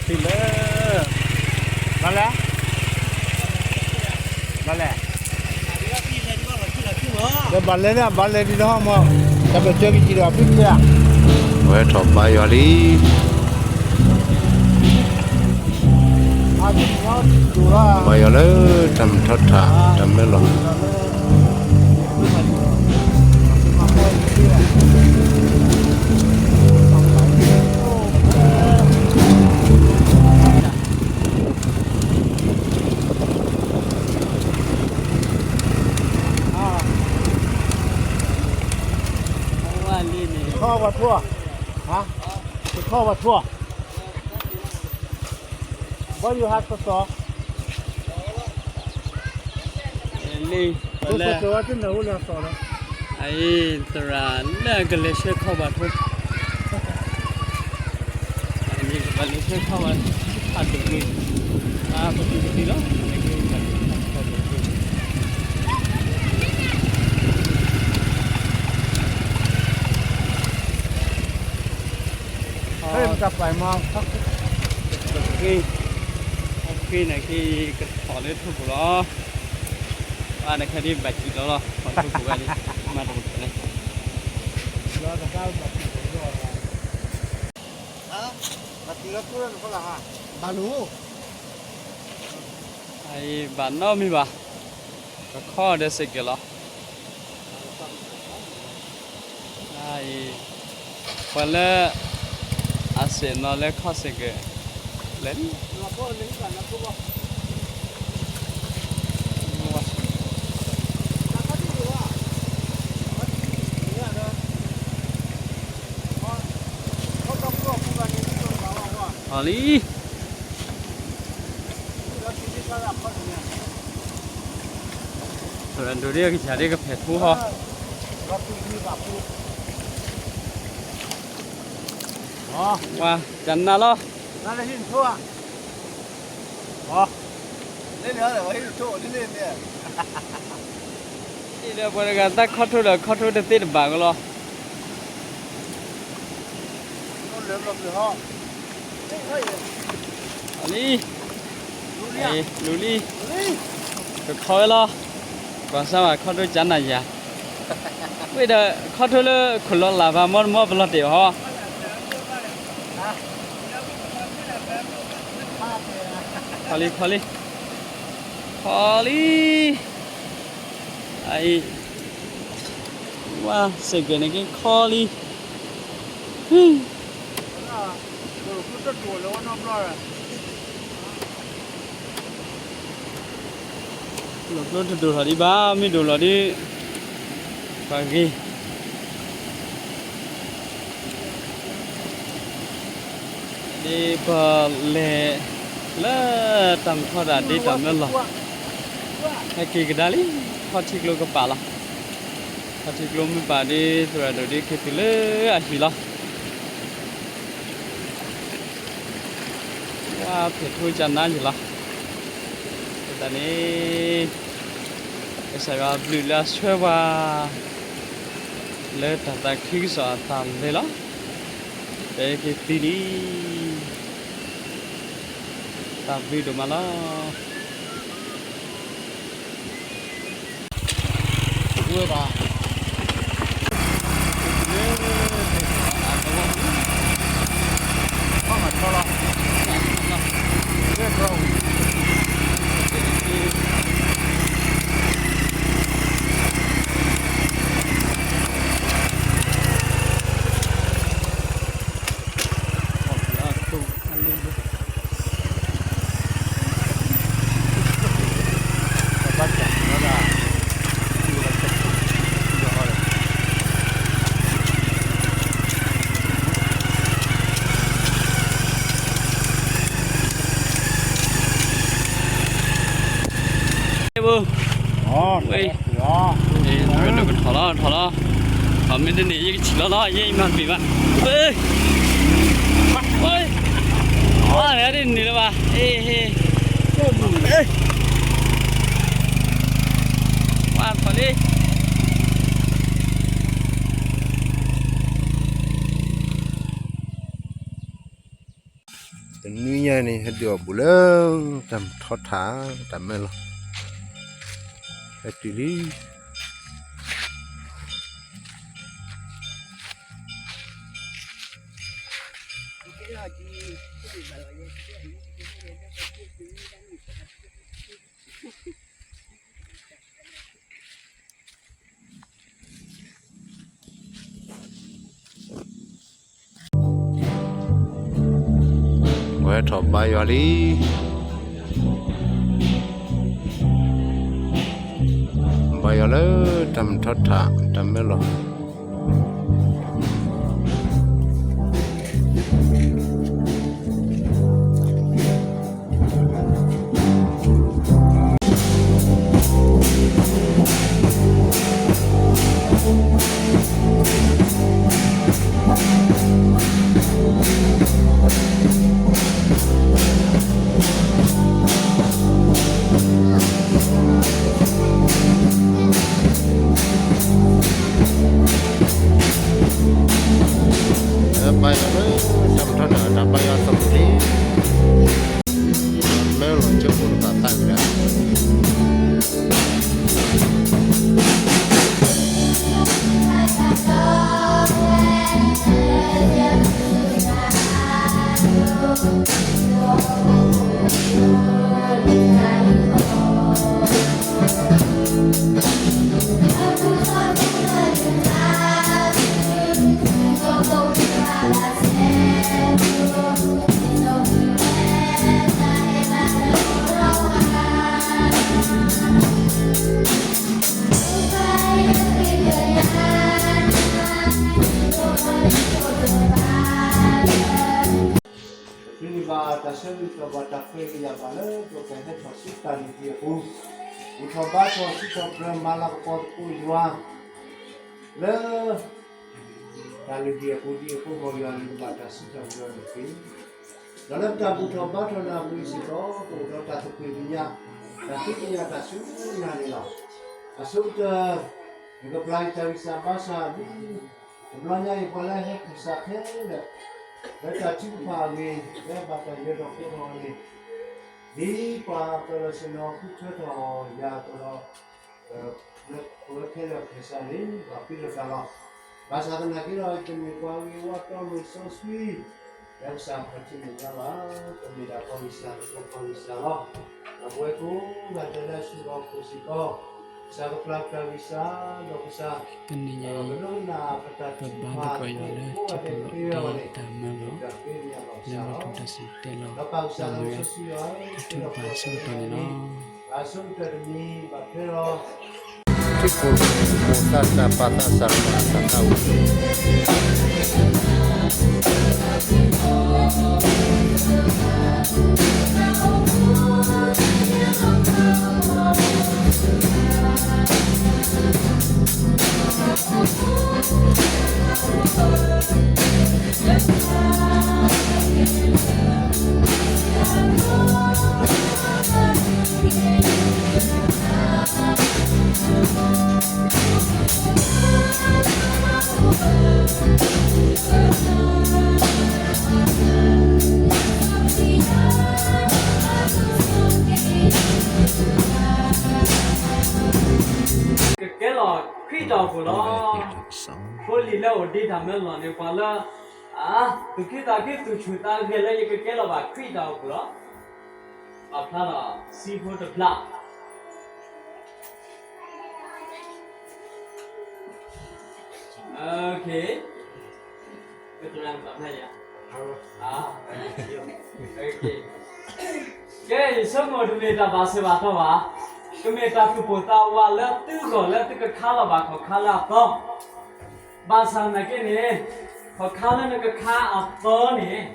လၢ ဘၣ်လဲၣ်, ဘၣ်လဲၣ်, ဒီးဘၣ်လဲၣ်န့ၣ် ဘၣ်လဲၣ်ဒ်ဒီးဟီမး, တၢ်ပၢၢ်ဆၢကစံးဒီးဖုဖုဧါ, ဝဲထီၣ်ဘါယွၤလံ, ဘါယွၤလၢတၢ်မုာ်ထီၣ်ထၣ် တၢ်မၢလီၤ ခီၣ်ပှၤထိၣ်, ဟါ, ခီၣ်ပှၤထိၣ်, ဘီယူၤဟးကစီၣ် လံ, လၢ အံၤ သရၣ်လၢအကလဲၤဆှၢခီၣ်ပှၤထိၣ်, အံၤကဘၣ်လဲၤဆှၢခီၣ်ပှၤ ဖးဒိၣ်ကွံာ်, အါ ပတုၤကသံလီၤ, တၢ်ပာ်မၤ ဃ့န့ၣ်က့ၤ ကထီၣ်လၢထိၣ်ပူၤလီၤ, အါ နခဲဒ်ဘၣ်စံၣ်လီၤလီၤ ထိၣ်ပူၤဝဲဒ် မၤတအိၣ်ထီၣ်န့ၣ် ဘၣ်လူၤ, အံၤဘၣ်နီတမံၤဘၣ်, ကခီဒီးစ့ၢ်ကီးလီၤ, အံၤ ပှၤလၢ အစဲးနီၤလၢခီၣ်စ့ၢ်ကီး လဲၤလံ အီၤလံ သရၣ်ဒိၣ်ဒ်ကစၢ်ဒ်ကဖဲးထူဟီ, ဝါ ကနၣ်လီၤ, ဒ်လၢပှၤတဂၤတၢ်ခီၣ်ထူဒီးခီၣ်ထူတသ့တဘၣ်ကလီၤ. လံ, လူၤလံ, ကခီဝဲလီၤ, ကွၢ်စၢ်ဘၣ်ခီၣ်ထူကနၣ်ယၤ, ဝဲဒီးခီၣ်ထူလၢခိၣ်လီၤလၢ်ဘၣ်မီတမီပလီၤတဲာ်အီၤဟီ, ခီလံ, ခီလံ, ခီလံ, အံၤ ဝါ စ့ၢ်ကီးန့ၣ်က့ခီလံ, လီၤကျိတဒိၣ်ထီၣ်ဒံးဘၣ် မ့ၢ်ဒိၣ်လီၤဒ် ပှၤဂ့ၤ ဒ်ပလဲၤလၢတၢ်မုၢ်ထီၣ်တၢ်ဒ်တၢ်မၢလီၤ, ဟဲက့ၤကဒါလံ, ခီၣ်ထံကျိကပာ်လီၤ, ခီၣ်ထံကျိမ့ၢ်ပာ်ဒ်သရၣ်ဒိၣ်ဒ်က့ၤတုၤလၢအဟံၣ်လီၤ, ဝါဖဲးထူကနၣ်ယံၤလီၤ, အဃိသတးန့ၣ် ကစၢ်ယွၤဘျုးလၢအဆှၢပှၤ လၢတၢ်သးခုကစီၣ်အသးလဲၤလီၤ, ပက့ၤသံလံ, တၢ်ဘျုးဒိၣ်မးလီၤ. ဝဲ သရၣ်ဒိၣ်ကထီၣ်လီၤ ထီၣ်လီၤ, ထီၣ်မ့ၢ်တန့ၢ်ယကထံၣ်လီၤလီၤ ယဲယမၤတမံၤဘၣ်, ဝဲ ဝဲ နုာ်လၢၤဘၣ်, ဟ့ ဟ့ ဝဲထီၣ်လံ, တနွံ ညါန့ၣ် ဟဲဒုးအီၣ်ဘူးလၢ တၢ်ထီထၣ် တၢ်မဲလီၤ ဟဲတုၤလံ ဝဲထီၣ်ဘါယွၤလံ, ဘါယွၤလၢတၢ်မုၢ်ထီထၣ် တၢ်မဲလီၤ. ဘါယွၤလၢ တၢ်မုၢ်ထီထၣ် တၢ်ဘါယွၤသပှၢ်လံ, မဲလီၤကၠိဖိတဖၣ်သးဝံၤလံ. ပမ့ၢ်ဘၣ်တၢ်ဆၢဂ့ၤဆၢဝါတၢ်ခွဲးတၢ်ယာ်ဘၣ်လၢ ပကဟဲထီၣ်ဆူတၢ်လုၢ်ဟံၣ်အပူၤ, ဘူၣ်ထီၣ်ဘါထီၣ်စံးထီၣ်ပတြၢၤမၤလၤကပီၤသကိးယွၤ လၢ တၢ်လုၢ်ဟံၣ်အပူၤဒ်အဃိ မ်ယွၤလုၢ်ဘၣ်တၢ်စံးထီၣ်ပတြၢၤန့ၣ်တက့ၢ်. ဒီးလၢတၢ်ဘူၣ်ထီၣ်ဘါထီၣ်နၢ်ပူၤစ့ၢ်ကီး ပအိၣ်ဒီးတၢ်သးပ့ၤညါ, တၢ်သ့ၣ်ညါတၢ်ဆူညါန့ၣ်လီၤ. အဆိကတၢၢ် ယကပျၢ်ယတၢ်ဂံၢ်စၢ်ဘါစၢ်ဒ် တဘျီညါအံၤ ပှၤလၢဟဲခၢၣ်စးခဲလၢာ် လၢတၢ်ထုကဖၣ်အဂ့ၢ် လၢဘၣ်တၢ်ယၢၤထီၣ်ဃီထီၣ်အဂ့ၢ် ဒ်ပှၤအၢၣ်လီၤစ့ၢ်ကီး ဃုထၢထီၣ်ယၤအသိးဒီး လၢပဝဲခဲလၢာ်ခၢၣ်စးန့ၣ် ဘၣ်ဃးဒီးတၢ်လီၤ. ဘၣ်ဆၣ်သနာ်က့ဒီး တမ့ၢ်ပှၤဂ့ၤဝါတီမုၢ်စီဆှံ လၢကစၢ်ခီၣ်ထံးန့ၢ်ညါဘၣ်, ပမ့ၢ်ဒၣ်ပှၤဂံၢ်စၢ် ပှၤဂံၢ်စၢ်လီၤ. ဒီးပဝဲကိးဂၤဒဲးလၢအဆူၣ်လီၤခိၣ်စ့ၢ်ကီး ကစၢ်ကပျၢ်ပတၢ်ဂံၢ်စၢ် ဒီးကစၢ် ကနံၤညါအံၤ ပဘါသကိးယွၤလၢ ထံဖိကီၢ်ဖိ တၢ်မၢလီၤ လၢလီၤထူၣ်တၢ်စံၣ်တဲၤတဲလီၤ ဒီးမ့ၢ် အထုကဖၣ်ဆၢကတီၢ်န့ၣ်လီၤ. ထံဖိကီၢ်ဖိသးစၢ်ပာ်သးစၢ် ကကဲလီၤခရံာ်တၢ်အိၣ်ဖှိၣ်လီၤ. ဖိလံၤလၢအိၣ်ဒ့တၢ်မၢလီၤန့ၣ် ပှၤလၢ အါ သူၣ်က့သးက့ သူၣ်ဆူၣ်သးဂဲၤလၢယကကဲလီၤဘၣ်ခရံာ်တၢ်အိၣ်ဖှိၣ်လီၤ. ပာ်ဖျါဒီးဆံဖိတဖျၢၣ် ကဲ ယဆိကမိၣ်တမ့ၢ်တၢ်ဘၣ်စဲးဘၣ်တီၢ်ဘၣ်, ကမ့ၢ်တၢ်သူၣ်ပိၢ်သးဝးလၢသုဂီၢ်လၢသုကခါလီၤဘၣ်ခီၣ်ခါလၢအသီ, ဘၣ်ဆၣ်သနာ်က့န့ၣ် ခီၣ်ခါလၢနကခါအသီန့ၣ်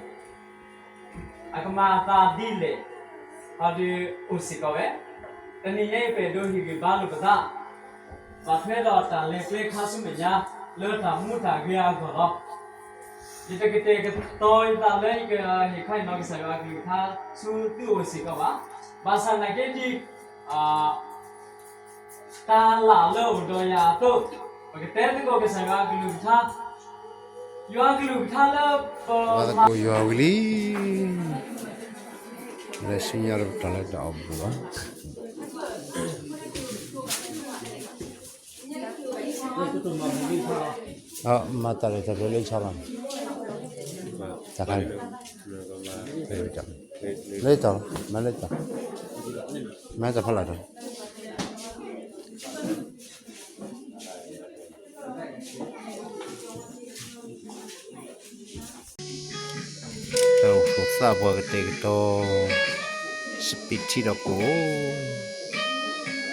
အကမၤအသးဒ်လဲၣ်, ဟီဒုးအိၣ်စ့ၢ်ကီးဝဲ, တနံၤညါအံၤ ပအဲၣ်ဒိးဟ့ၣ်ဂံၢ်ဘါလိာ်ပသး ဘၣ်ထွဲဒီးတၢ်လဲၤကျဲခါဆူမဲာ်ညါ လၢတၢ်မူတၢ်ဂဲၤအဂီၢ်လီၤ. ယတကတဲာ်ကတီၤယသးလၢယကဟ့ၣ်ခါဟ့ၣ်နီၤကစၢ်ယွၤအကလုၢ်ကထါဆူသုအိၣ်စ့ၢ်ကီးဘၣ်. ဘၣ်ဆၣ်သနာ်က့ဒ် တၢ်လၢ်လၢအိၣ်ဒီးယၤအသိး, ပကတဲသကိးကစၢ်ယွၤအကလုၢ်ကထါ, ယွၤအကလုၢ်ကထါလၢပမၤသကိးယွၤဝံၤလံ. လၢစံၣ်ညီၣ်တပတီၢ်လၢတအီၣ်ဘူးဘၣ်. မၤတၢ်လၢတၢ်ဘျုးလၢဆီလီၤ. တၢ်ခါန့ၣ် လၢတၢ်, မၤလၢတၢ်, မၤတၢ်ဖီလာ်တၢ် တၢ်အိၣ်ဖှိၣ်သးပှၢ်ကတဲာ်ကတီၤ စပံးထံဒီးကိၣ်,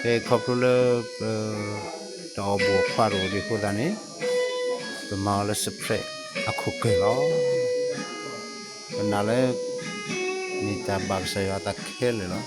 ဖဲခီဖျိလၢပတအီၣ်ဘူးအခွါတအိၣ်ဒံးအဃိသတးန့ၣ် ပမၤအီၤလၢ surprise အခိၣ်ကၢၢ်လီၤ. ပနာ်လၢ မ့ၢ်တၢ်ဘၣ်ကစၢ်ယွၤအသးခဲလၢာ်လီၤ. တ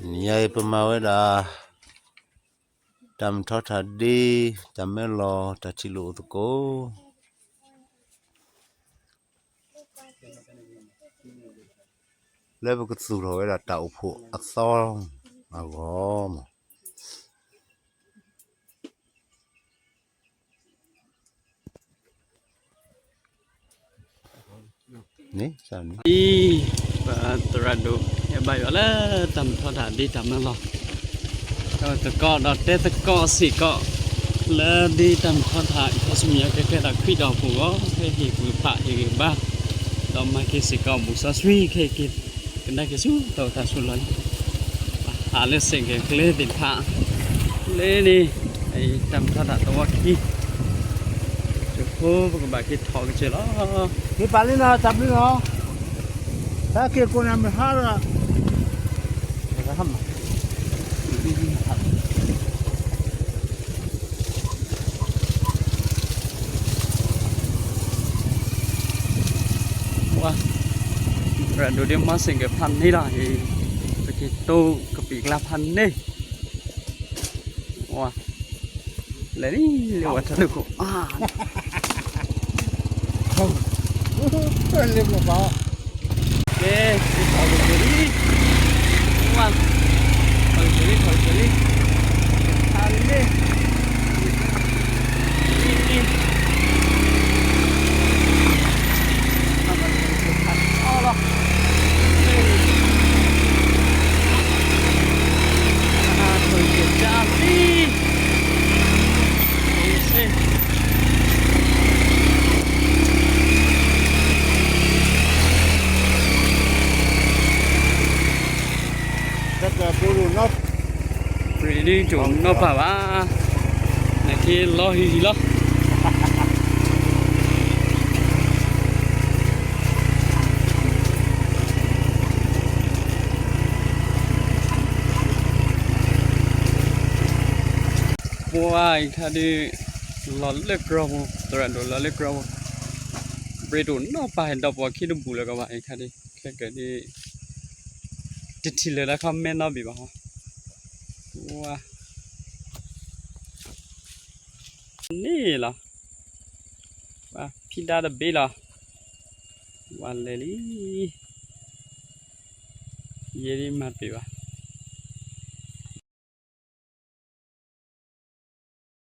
နံၤညါအံၤ ပမၤဝဲဒၣ် တၢ်မုၢ်ထီထၣ်ဒ့ တၢ်မၢလီၤ တၢ်ထံၣ်လိာ်အိၣ်သကိး လၢပကသူၣ်ထီၣ်ဝဲဒၣ်တၢ်အိၣ်ဖှိၣ်အသီအဂီၢ်မး. အံၤ ပသရၣ်ဒိၣ် ဟဲဘါယွၤလၢတၢ်မုၢ်ထီထၣ်ဒ့တၢ်မၢလီၤ တၢ်အိၣ်သကိးဒီးတဲသကိးစ့ၢ်ကီး လၢဒ့တၢ်မုၢ်ထီထၣ် ခီဆူမဲာ်ညါကဲကဲဒီးခရံာ်ဒီးဟီၣ်ခိၣ်ဂီၢ် ဟဲဟ့ၣ်ကူၣ်ဖးဟ့ၣ်ဂံၢ်ဘါ ဒီးမၤက့ၤစ့ၢ်ကီးဘူးစီဆှံခဲအံၤက့ၤ ကနၣ်က့ၤဆူတၢ်အိၣ်တၢ်ဆိးလီၤလံ ဟးလၢစဲးကဲးကျဲသ့ၣ်တဖၣ် လၢန့ၣ် တၢ်မုၢ်ထီထၣ်သဝီခံ ယဖိပကဘၣ်က့ၤထီၣ်ကစၢၢ်လီၤ က့ၤပာ်လံနီၤ တၢ်ဘျုးနီၤ တၢ်က့ၤကိးနၤမုၢ်ဟါဒီး ဟါမး ဝါ ရၤဒိၣ်ဒ့မီစ့ၢ်ကီးဖးန့ၢ်လီၤ ပက့ၤတိၢ်ကပံာ်ကျါဖးန့ၢ် ဝါ လဲၤလံ လၢဝဲထီၣ်ဒုခိၣ် အါ လၢပှၤဘၣ် ကဲ ထီၣ်ကစၢၢ်လံ ဝါ ထီၣ်ကစၢၢ်လံ ထီၣ်ကစၢၢ်လံ ထါလံ လံ လံ ထါလီၤ ထီၣ်ကစၢၢ်လံ တၢ်ပူၤနီၣ် ပရံးဒ်တအိၣ်နီၣ်ပၢ်ဘၣ် နက့ၤလီၤဟံၣ်ဟံၣ်လီၤ ပှၤအံၤခါဒုး လီၤလၢကြီပူၤ သရၣ်ဒိၣ်လီၤလၢကြီပူၤ ပရ့ဒိၣ်နီၣ်ပၢ်ဟဲဒီးပှၤခံတဘူၣ်လၢၤကဘၣ်အံၤခါဒုး ခဲကဲဒုး တထံၣ်လၢၤတၢ်ခီမဲနီတဘ့ၣ်ဘၣ်ဟီ ဝါ န့ၣ်လီၤ ဝါ ဖံဒါတဘ့ၣ်လီၤ ဝါလဲၤလံ ယဲဒ်မၤတပ့ၤဘၣ်